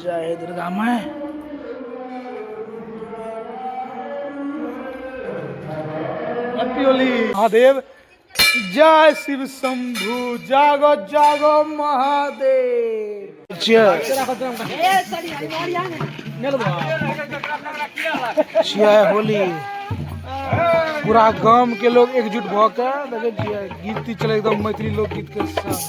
जय दुर्गा माय। हैप्पी होली। महादेव जय शिव शंभू, जागो जागो महादेव। छियै होली, पूरा गाम के लोग एकजुट भऽ के देखै छियै गीत तीत चलै एकदम मैथिली लोकगीत के संग।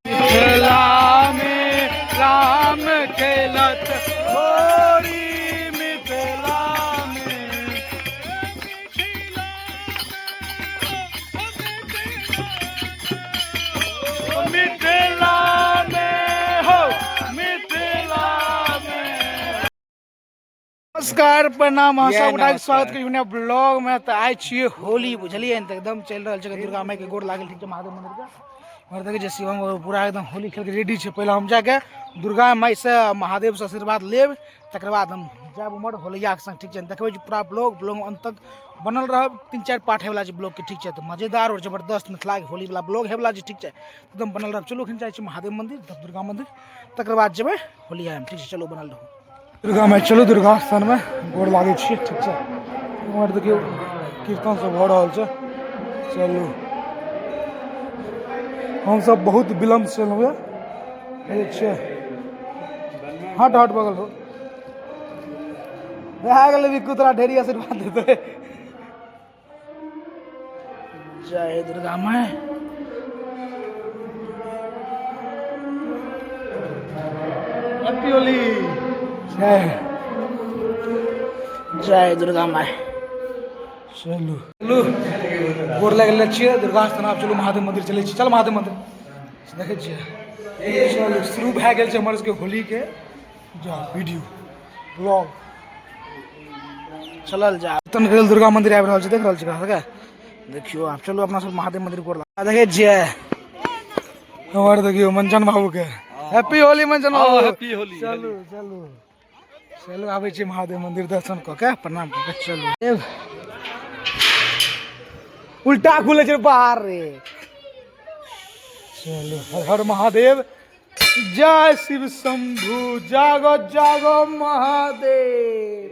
मिथिला में राम खेलत होरी, मिथिला में मिथिला में हो मिथिला में। नमस्कार, प्रणाम, अहाँ सब गोटाके नमस्कार। स्वागत करी नया ब्लॉग में। तऽ आइ छियै होली, बुझलियै ने? तऽ एकदम चलि रहल छै दुर्गा माई के गोर लागल, ठीक छै? महादेव मंदिर के उम्हर देखै छियै शिवम बाबू पूरा एकदम होली खेल के रेडी छै। पहिले हम जाके दुर्गा माई से महादेव से आशीर्वाद लेब, तकर बाद हम जायब उम्हर होलियाके संग, ठीक छै? देखबै छी पूरा ब्लॉग, ब्लॉग अंत तक बनल रहब। 3-4 पार्ट होयवला छै ब्लॉगके, ठीक छै? तऽ मजेदार और जबरदस्त मिथिलाके होलीवला ब्लॉग होयवला छै, ठीक छै? एकदम बनल रहब। चलू एखन जाइ छी महादेव मंदिर, तब दुर्गा मंदिर, तकर बाद जेबै होलियामे, ठीक छै? चलू बनल रहू। दुर्गा माई चलू, दुर्गा स्थानमे गोर लागै छियै, ठीक छै? उम्हर देखियौ कीर्तन सब भऽ रहल छै। चलू, हमसब बहुत विलम्ब से एलहुँ ये छियै। हट हट बगल हो भए गेलै बिक्कू, तोरा ढेरी आशीर्वाद देतै। जय दुर्गा माय। हैप्पी होली। जय जय दुर्गा माय। चलू चलू, गोर लागि गेल छियै दुर्गा स्थान। आब चलू महादेव मंदिर चलै छी। चल महादेव मंदिर देखै छियै। चलू, शुरू भए गेल छै हमर सबके होलीके जा वीडियो ब्लॉग। चलल जा तन गेल दुर्गा मंदिर आबि रहल छै, देख रहल छी सबके। देखियौ आब चलू अपना सब महादेव मंदिर गोर लाग देखै छियै। हमर देखियौ मंचन बाबू के हैप्पी होली मंचन बाबू। हैप्पी होली। चलू चलू चलू, आबै छी महादेव मंदिर दर्शन कऽ के, प्रणाम कऽ के। चलू, उल्टा खुले छै बाहर रे। चलू, हर हर महादेव, जय शिव शंभू, जागो जागो महादेव।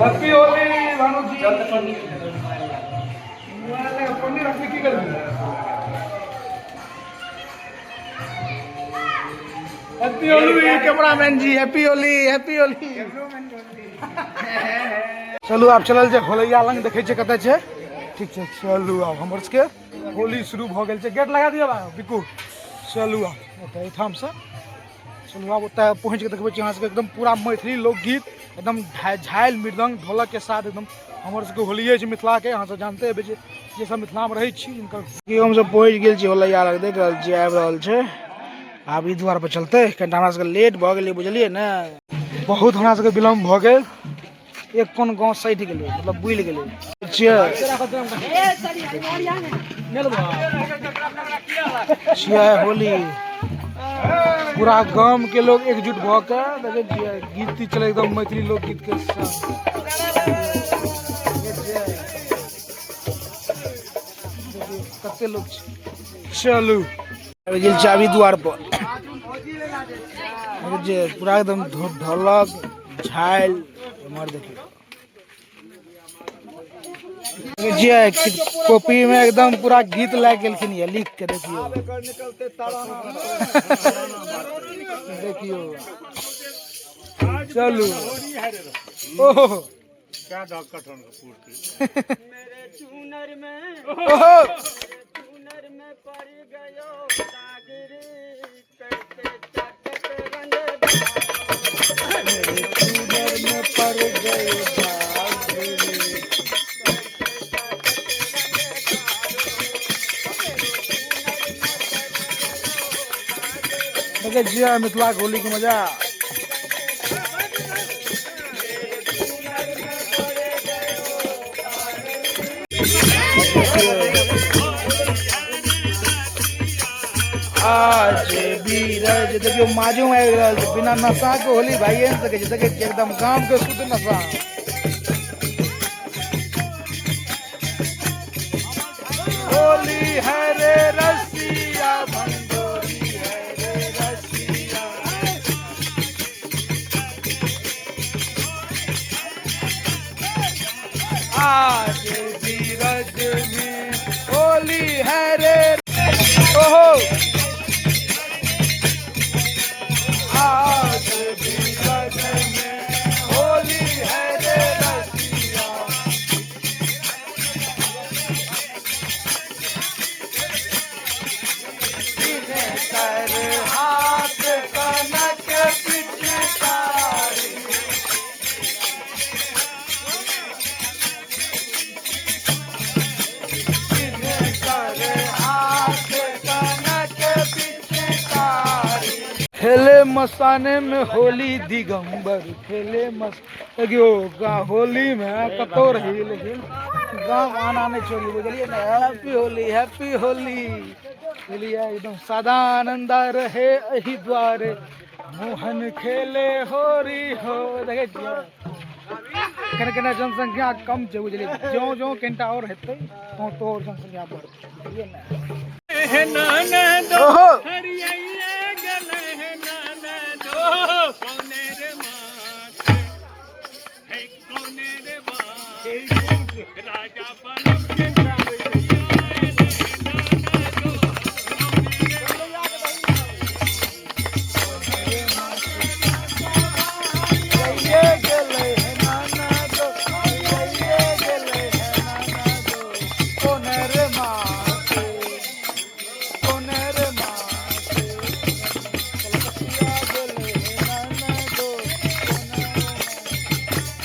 हैप्पी होली भानु जी। पन्नी रखने की करबी? हैप्पी होली कैमरामैन जी, हैप्पी होली, हैप्पी होली। चलू आब चलल छै होलैया लंग, देखै छियै कतऽ छै, ठीक छै? चलू आब हमर सबके होली शुरू भऽ गेल छै। गेट लगा दिअ बा बिकू। चलू आब ओतऽ एहिठामसँ चलू आब ओतऽ पहुँच के देखबै छी अहाँ सबके एकदम पूरा मैथिली लोकगीत, एकदम झालि मृदंग ढोलक के साथ। एकदम हमर सबके होलिये छै मिथिलाके, अहाँ सब जानते हेबै जे सब मिथिलामे रहै छी जिनकर। हमसब पहुँच गेल छी होलैया लग, देख रहल छी आबि रहल छै। आब ई द्वार पर चलतै, कनिटा हमरा सबके लेट भऽ गेलै, बुझलियै ने? बहुत हमरा सबके विलम्ब भऽ गेल। एक कोन गाँव सटि गेलै, मतलब बुलि गेलै छियै छियै होली, पूरा गाम के लोग एकजुट भऽ के देखै छियै गीत तीत चलै एकदम मैथिली लोकगीत के संग। कते लोग छै। चलू आबि गेल चाभी द्वार पर जे पूरा एकदम ढोलक झालि। एम्हर देखियौ जे कॉपी में एकदम पूरा गीत लागि गेलखिन ये लिख के। देखियौ देखियौ। चलू, ओहो ओहो में पड़ गए दाग रे। देखै छियै मिथिलाके होलीके मजा। आज बीरज देखियौ माजो आबि रहल छै। बिना नशा के होली भाइये नहि सकै छै। देखै छियै एकदम गाम के शुद्ध नशा। में होली है रे। ओहो आज भी ब्रज में होली है रे रसिया। कर हाथ कनक पिचकारी। कर हाथ कनक पिचकारी। खेले मसाने में होली दिगंबर खेले मस। देखियो होली में कतौ रही, लेकिन गाँव आना नहीं छोड़ी, बुझलिए ने? हैप्पी होली, हैप्पी होली, बुझलिए? एकदम सदानंदा रहे एही द्वारे, मोहन खेले होरी हो। देखै छियै केना केना जनसंख्या कम छै, बुझलिए? ज्यों ज्यों कनिटा आओर हेतै तों तो आओर जनसंख्या बढ़तै, बुझलिए ने? ओहो ये गेलै हे नाना दो, ये गेलै हे नाना दो, कोन रे माते, कोन रे माते, कलकतिया गेलै हे नाना दो, कोन रे माते।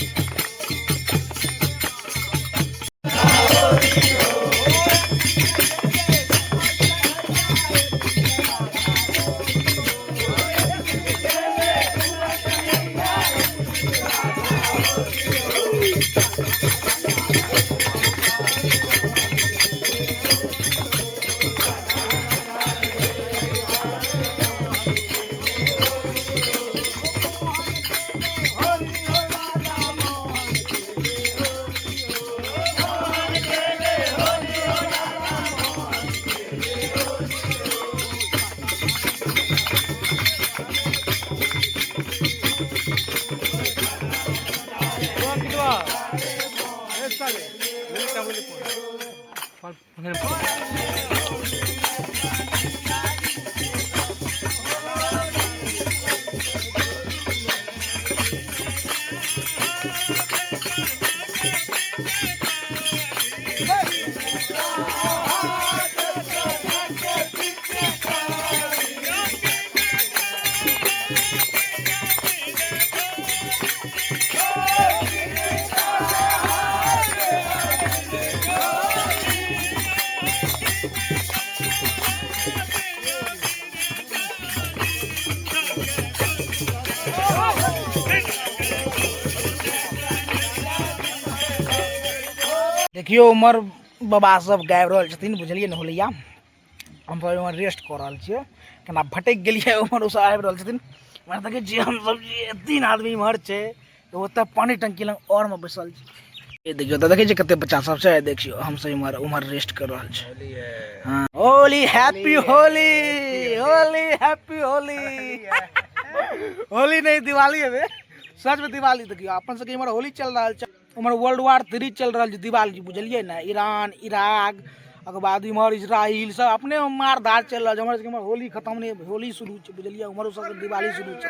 देखियौ उमर बाबा सब गाबि रहल छथिन, बुझलियै ने? होलिया हम सब इमहर रेस्ट कऽ रहल छियै, केना भटकि गेलियै। उमहर ओसब आबि रहल छथिन। इमहर देखै छियै हमसब जे 3 आदमी इमहर छै, ओतऽ पानी टंकी लग और मे बैसल छी। ये देखियौ तऽ देखै छियै कते बच्चा सब छै। देखियौ हमसब इमहर उमहर रेस्ट कऽ रहल छी। हँ, होली, हैप्पी होली, होली, हैप्पी होली। होली नहीं, दिवाली हेबे, सच में दिवाली। देखियौ अपन सबके इमहर होली चल रहल छै, उम्हर वर्ल्ड वार 3 चल रहल छै। दिवाली, बुझलियै ने? ईरान, इराक, ओकर बाद इम्हर इजराइल, सब अपने मार धार चल रहल छै। हमर सबके इम्हर होली खत्म नहि, होली शुरू छै, बुझलियै? उम्हर सबके दिवाली शुरू छै।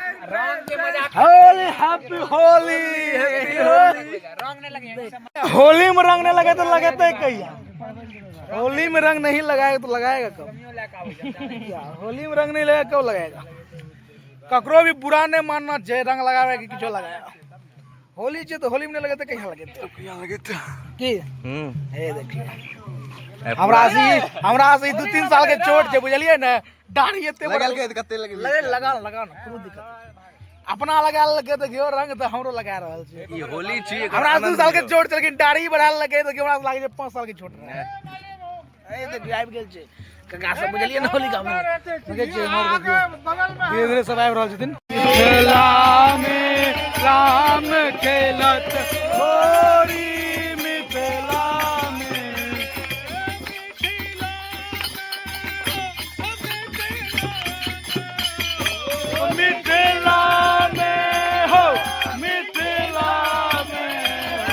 Holi, happy Holi, happy Holi. होली में रंग नहीं लगे तो लगेते कहिया? होली में रंग नहीं लगाएगा तो लगाएगा कब? क्या होली में रंग नहीं लगाएगा, कब लगाएगा? ककरो भी बुरा नहीं मानना चाहिए, रंग लगावे कि किछो लगाएगा। होली छै तऽ होली में नहीं लगेते, कहिया लगेते? की हे देखियौ हमरा से 2-3 साल के छोट छै, बुझलियै ने? दाढ़ी एते बड़ा कते लगे लगे, लगा लगा ना, कोनो दिक्कत नहीं। अपना लगा लेलकै देखियौ रंग, तऽ हमरो लगा रहल छै। ई होली छी। हमरा 2 साल के छोट छै, लेकिन दाढ़ी बढ़ा लेलकै देखियौ, हमरा लागै छै 5 साल के छोट रहै। ए देखियौ आबि गेल छै काका सब, बुझलियै ने? होली गाबै देखै छियै। इम्हर देखियौ धीरे धीरे सब आबि रहल छथिन। मिथिला में राम